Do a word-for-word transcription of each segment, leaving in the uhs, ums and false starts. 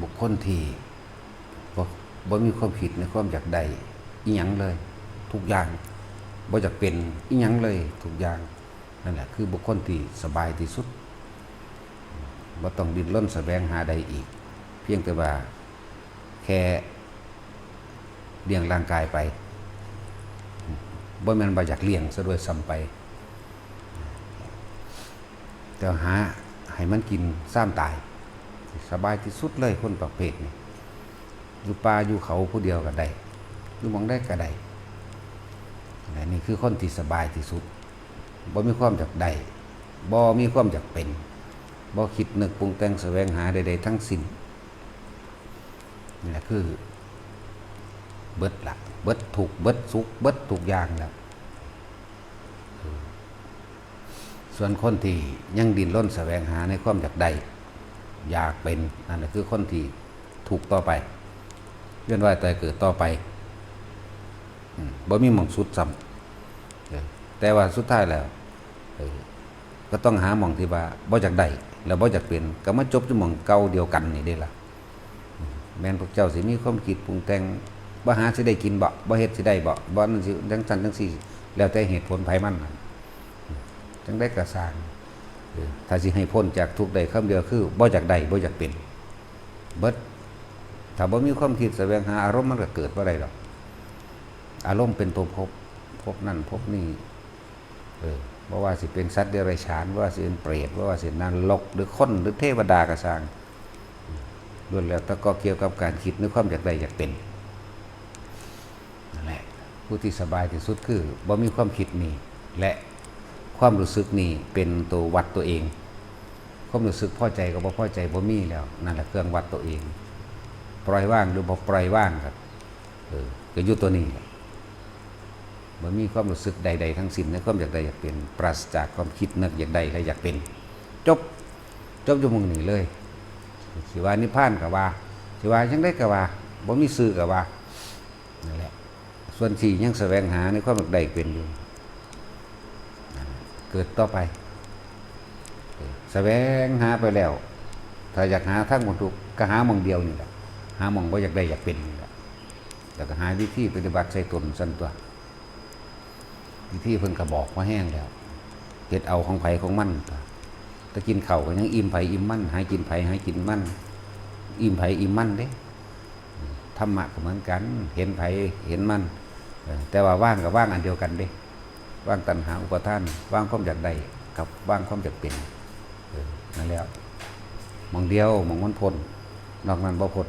บุคคลที่บ่บ่มีความคิดในความอยากได้อิหยังเลย ทุกอย่าง บ่อยากเป็นอิหยังเลย ทุกอย่าง นั่นแหละคือบุคคลที่สบายที่สุด บ่ต้องดิ้นรนแสวงหาใดอีก เพียงแต่ว่าแค่เลี้ยงร่างกายไป บ่แม่นว่าอยากเลี้ยงซะด้วยซ้ำไป แต่หาให้มันกินซ้ำตาย สบายที่สุดเลยคนประเภทนี้ อยู่ป่าอยู่เขาผู้เดียวก็ได้ อยู่หม่องใดก็ได้ อันนี้คือคนที่สบายที่สุด บ่มีความอยากได้ บ่มีความอยากเป็น บ่คิดนึกปรุงแต่งแสวงหาใดๆทั้งสิ้น นี่แหละคือ เบิดละ เบิดทุกข์ เบิดสุข เบิดทุกอย่างแล้ว ส่วนคนที่ยังดิ้นรนแสวงหาในความอยากได้ อยากเป็น นั่นแหละคือคนที่ทุกข์ต่อไป เวียนว่ายตายเกิดต่อไป อืม บ่มีหม่องสุดซ้ำ เออ แต่ว่าสุดท้ายแล้ว เออ ก็ต้องหาหม่องที่ว่าบ่อยากได้ แล้วบ่อยากเป็น ก็มาจบอยู่หม่องเก่าเดียวกันนี่เด้ล่ะ อืม แม่นพวกเจ้าสิมีความคิดปรุงแต่ง บ่หาสิได้กินบ่ บ่เฮ็ดสิได้บ่ บ่นั่นสิจังซั่นจังซี่ แล้วแต่เหตุผลไผมันน่ะ อืม จังใดก็ซ่าง เออ ถ้าสิให้พ้นจากทุกข์ได้คำเดียวคือบ่อยากได้ บ่อยากเป็น เบิด ถ้าบ่มีความคิดแสวงหาอารมณ์มันก็เกิดบ่ได้ดอก อารมณ์เป็นตัวภพ ภพนั่นภพนี่ เออ บ่ว่าสิเป็นสัตว์เดรัจฉาน บ่ว่าสิเป็นเปรต บ่ว่าสินรก หรือคน หรือเทวดาก็ซ่าง ล้วนแล้วแต่ก็เกี่ยวกับการคิดในความอยากได้อยากเป็น นั่นแหละ ผู้ที่สบายที่สุดคือบ่มีความคิดนี่ และความรู้สึกนี่เป็นตัววัดตัวเอง ความรู้สึกพอใจกับบ่พอใจบ่มีแล้ว นั่นแหละเครื่องวัดตัวเอง ปล่อยวางหรือบ่ปล่อยวางก็ เออ ก็อยู่ตัวนี้แหละ บ่มีความรู้สึกใดๆทั้งสิ้นในความอยากได้อยากเป็น ปราศจากความคิดนึกอยากได้และอยากเป็น จบ จบอยู่หม่องนี้เลย สิว่านิพพานก็ว่า สิว่าจังใดก็ว่า บ่มีชื่อก็ว่า นั่นแหละ ส่วนที่ยังแสวงหาในความอยากได้เป็นอยู่ เกิดต่อไป เออ แสวงหาไปแล้ว ถ้าอยากหาทางพ้นทุกข์ก็หาหม่องเดียวนี่แหละ หาหม่องบ่อยากได้อยากเป็นนี่แหละ แล้วก็หาวิธีปฏิบัติใส่ตนซั่นตัว วิธีเพิ่นก็บอกมาแฮงแล้ว เฮ็ดเอาของไผของมัน ถ้ากินข้าวก็ยังอิ่มไผอิ่มมัน หากินไผหากินมัน อิ่มไผอิ่มมันเด้ ธรรมะก็เหมือนกัน เห็นไผเห็นมัน เออ แต่ว่าวางกับวางอันเดียวกันเด้ วางตัณหาอุปาทาน วางความอยากได้กับวางความอยากเป็น เออ นั่นแหละ หม่องเดียว หม่องมันพ้น นอกนั้นบ่พ้น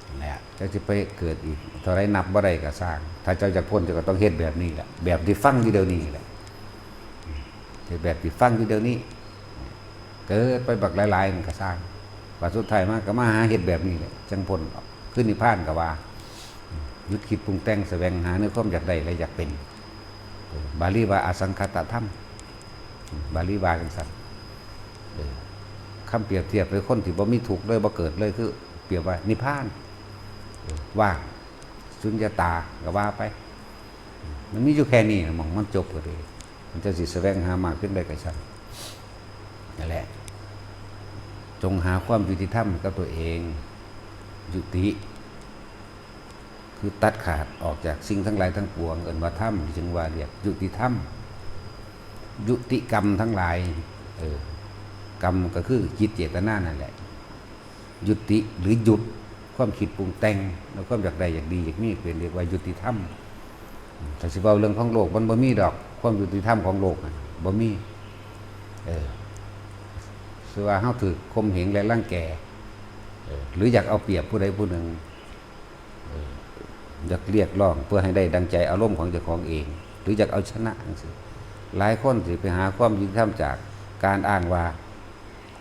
นั่นแหละ เจ้าสิไปเกิดอีกเท่าไรนับบ่ได้ก็ซ่าง ถ้าเจ้าอยากพ้น เจ้าก็ต้องเฮ็ดแบบนี้แหละ แบบที่ฟังอยู่เดี๋ยวนี้แหละ เฮ็ดแบบที่ฟังอยู่เดี๋ยวนี้ เกิดไปบักหลายๆมันก็ซ่าง ว่าสุดท้ายมาก็มาหาเฮ็ดแบบนี้แหละ จังพ้นออก คือนิพพานก็ว่า หยุดคิดปรุงแต่งแสวงหาในความอยากได้และอยากเป็น เออ บาลีว่าอสังขตธรรม บาลีว่าจังซั่น เออ คำเปรียบเทียบเลยคนที่บ่มีทุกข์เลย บ่เกิดเลย คือเปรียบว่านิพพาน เออ ว่าง สุญญตาก็ว่าไป มันมีอยู่แค่นี้นะ หม่องมันจบก็ดี มันจะสิแสวงหามากขึ้นได้ก็ช่าง นั่นแหละ จงหาความยุติธรรมกับตัวเอง ยุติ คือตัดขาดออกจากสิ่งทั้งหลายทั้งปวง เอิ้นว่าธรรม จึงว่าเรียกยุติธรรม ยุติกรรมทั้งหลาย เออ กรรมก็คือจิตเจตนานั่นแหละ ยุติหรือหยุดความคิดปรุงแต่ง และความอยากได้อยากดีอยากมี เป็นเรียกว่ายุติธรรม ถ้าสิเว้าเรื่องของโลก มันบ่มีดอก ความยุติธรรมของโลกน่ะ บ่มี เออ คือว่าเฮาถูกข่มเหงและรังแก เออ หรืออยากเอาเปรียบผู้ใดผู้หนึ่ง เออ อยากเรียกร้องเพื่อให้ได้ดังใจอารมณ์ของเจ้าของเอง หรืออยากเอาชนะจังซี้ หลายคนสิไปหาความยุติธรรมจากการอ้างว่า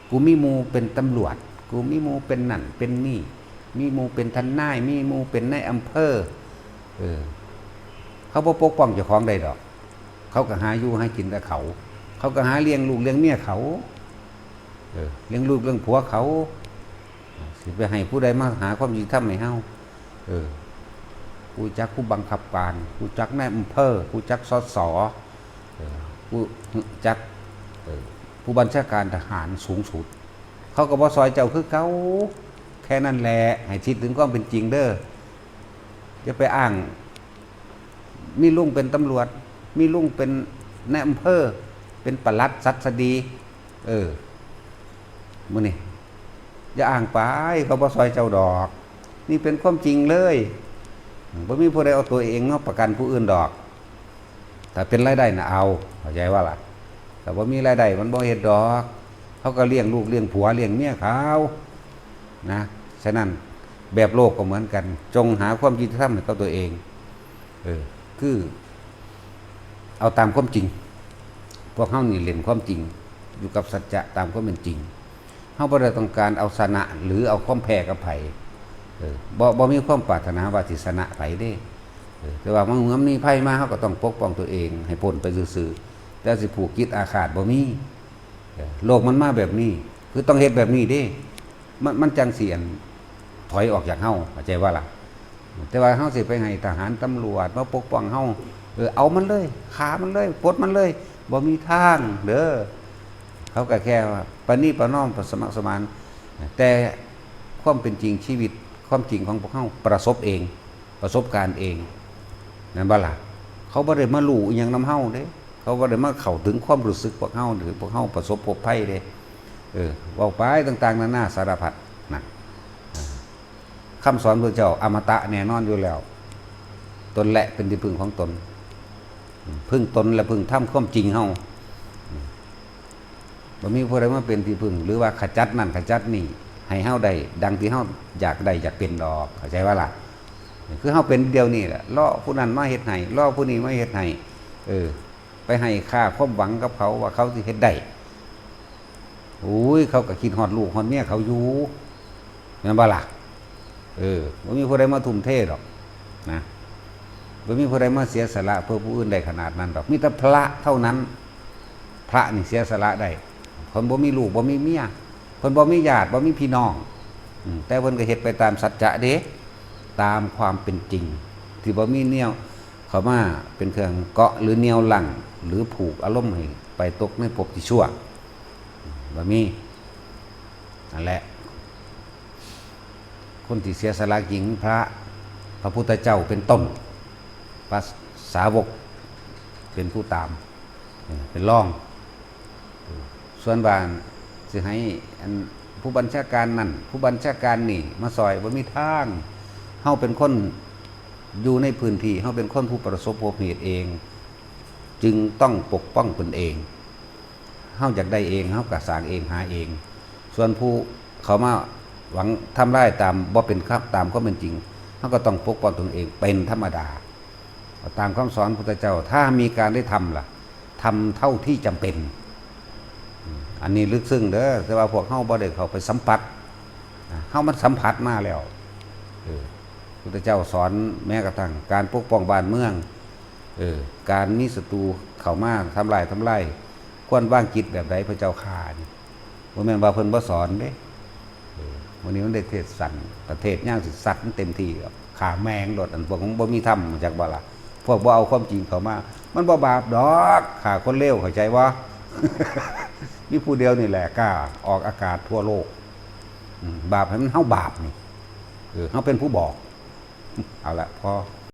กูมีหมู่เป็นตำรวจ กูมีหมู่เป็นนั่นเป็นนี่ มีหมู่เป็นทนาย มีหมู่เป็นนายอำเภอ เออ เขาบ่ปกป้องเจ้าของได้ดอก เขาก็หาอยู่หากินแต่เขา เขาก็หาเลี้ยงลูกเลี้ยงเมียเขา เออ เลี้ยงลูกเลี้ยงผัวเขา สิไปให้ผู้ใดมาหาความยุติธรรมให้เฮา เออ กูจักผู้บังคับการ กูจักนายอำเภอ กูจัก สส เออ กูจัก เออ ผู้บัญชาการทหารสูงสุด เขาก็บ่ซอยเจ้าคือเก่า ค่นั้นแหละ ให้คิดถึงความเป็นจริงเด้อ อย่าไปอ้าง มีลุงเป็นตำรวจ มีลุงเป็นนายอำเภอ เป็นปลัดสัสดี เออ มื้อนี้ อย่าอ้างไป เขาบ่ซอยเจ้าดอก นี่เป็นความจริงเลย บ่มีผู้ใดเอาตัวเองมาประกันผู้อื่นดอก ถ้าเป็นรายได้น่ะเอา เข้าใจว่าล่ะ แต่บ่มีรายได้มันบ่เฮ็ดดอก เขาก็เลี้ยงลูกเลี้ยงผัวเลี้ยงเมียเขา นะ ฉะนั้นแบบโลกก็เหมือนกัน จงหาความยุติธรรมให้กับตัวเอง เออ คือ เอาตามความจริง พวกเฮานี่เล่นความจริง อยู่กับสัจจะตามความเป็นจริง เฮาบ่ได้ต้องการเอาชนะหรือเอาความแพ้กับไผ เออ บ่ บ่มีความปรารถนาว่าสิชนะไผเด้ เออ แต่ว่ามัน มันมีภัยมา เฮาก็ต้องปกป้องตัวเองให้พ้นไปซื่อๆ แต่สิผูกจิตอาฆาตบ่มี เออ โลกมันมาแบบนี้ คือต้องเฮ็ดแบบนี้เด้ มัน มันจังสิอัน ถอยออกจากเฮา เข้าใจว่าล่ะ แต่ว่าเฮาสิไปให้ทหารตำรวจมาปกป้องเฮา เออ เอามันเลย ฆ่ามันเลย ปลดมันเลย บ่มีทางเด้อ เขาก็แค่ว่าประนีประนอมสมัครสมาน แต่ความเป็นจริงชีวิต ความจริงของพวกเฮาประสบเอง ประสบการณ์เอง นั่นบ่ล่ะ เขาบ่ได้มารู้อิหยังนำเฮาเด้ เขาบ่ได้มาเข้าถึงความรู้สึกพวกเฮา หรือพวกเฮาประสบพบภัยเด้ เออ เว้าไปต่างๆ นานาสารพัดนะ คำสอนพระเจ้าอมตะแน่นอนอยู่แล้ว ตนแหละเป็นที่พึ่งของตน พึ่งตนและพึ่งธรรมความจริงเฮา บ่มีผู้ใดมาเป็นที่พึ่ง หรือว่าขจัดนั่นขจัดนี่ ให้เฮาได้ดังที่เฮาอยากได้อยากเป็นดอก เข้าใจว่าล่ะ คือเฮาเป็นเดี๋ยวนี้แหละ รอผู้นั้นมาเฮ็ดให้ รอผู้นี้มาเฮ็ดให้ เออ ไปให้ค่าความหวังกับเขาว่าเขาสิเฮ็ดได้ โอ้ย เขาก็คิดฮอดลูกฮอดเมียเขาอยู่ แม่นบ่ล่ะ เออ บ่มีผู้ใดมาทุ่มเทดอกนะ บ่มีผู้ใดมาเสียสละเพื่อผู้อื่นได้ขนาดนั้นดอก มีแต่พระเท่านั้น พระนี่เสียสละได้ เพิ่นบ่มีลูก บ่มีเมีย เพิ่นบ่มีญาติ บ่มีพี่น้อง อืม แต่เพิ่นก็เฮ็ดไปตามสัจจะเด้ ตามความเป็นจริง ที่บ่มีแนวเข้ามาเป็นเครื่องเกาะหรือเหนี่ยวรั้ง หรือผูกอารมณ์ให้ไปตกในภพที่ชั่ว บ่มี นั่นแหละ คนที่เสียสละจริงพระ พระพุทธเจ้าเป็นต้น พระสาวกเป็นผู้ตาม เป็นรอง ส่วนว่าสิให้อันผู้บัญชาการนั่น ผู้บัญชาการนี่มาซอย บ่มีทาง เฮาเป็นคนอยู่ในพื้นที่ เฮาเป็นคนผู้ประสบพบเหตุเอง จึงต้องปกป้องตนเอง เฮาอยากได้เอง เฮาก็สร้างเอง หาเอง ส่วนผู้เขามาหวังทำลายตามบ่เป็นครับ ตามความเป็นจริง เฮาก็ต้องปกป้องตนเองเป็นธรรมดา ตามคำสอนพุทธเจ้า ถ้ามีการได้ทำล่ะ ทำเท่าที่จำเป็น อันนี้ลึกซึ้งเด้อ แต่ว่าพวกเฮาบ่ได้เข้าไปสัมผัส เฮามันสัมผัสมาแล้ว เออ พุทธเจ้าสอนแม้กระทั่งการปกป้องบ้านเมือง เออ การมีศัตรูเข้ามาทำลาย ทำลาย ควรวางจิตแบบใดพระเจ้าข้านี่ บ่แม่นว่าเพิ่นบ่สอนเด้ เออ มื้อนี้มันได้เทศน์สั้น แต่เทศน์ยาวสิซัดมันเต็มที่ดอก ฆ่าแม่งโลด อันพวกมันบ่มีธรรม จักบ่ล่ะ พวกบ่เอาความจริงเข้ามา มันบ่บาปดอก ฆ่าคนเลว เข้าใจบ่ มีผู้เดียวนี่แหละกล้าออกอากาศทั่วโลก อืม บาปให้มันเฮาบาปนี่ เออ เฮาเป็นผู้บอก เอาละ พอ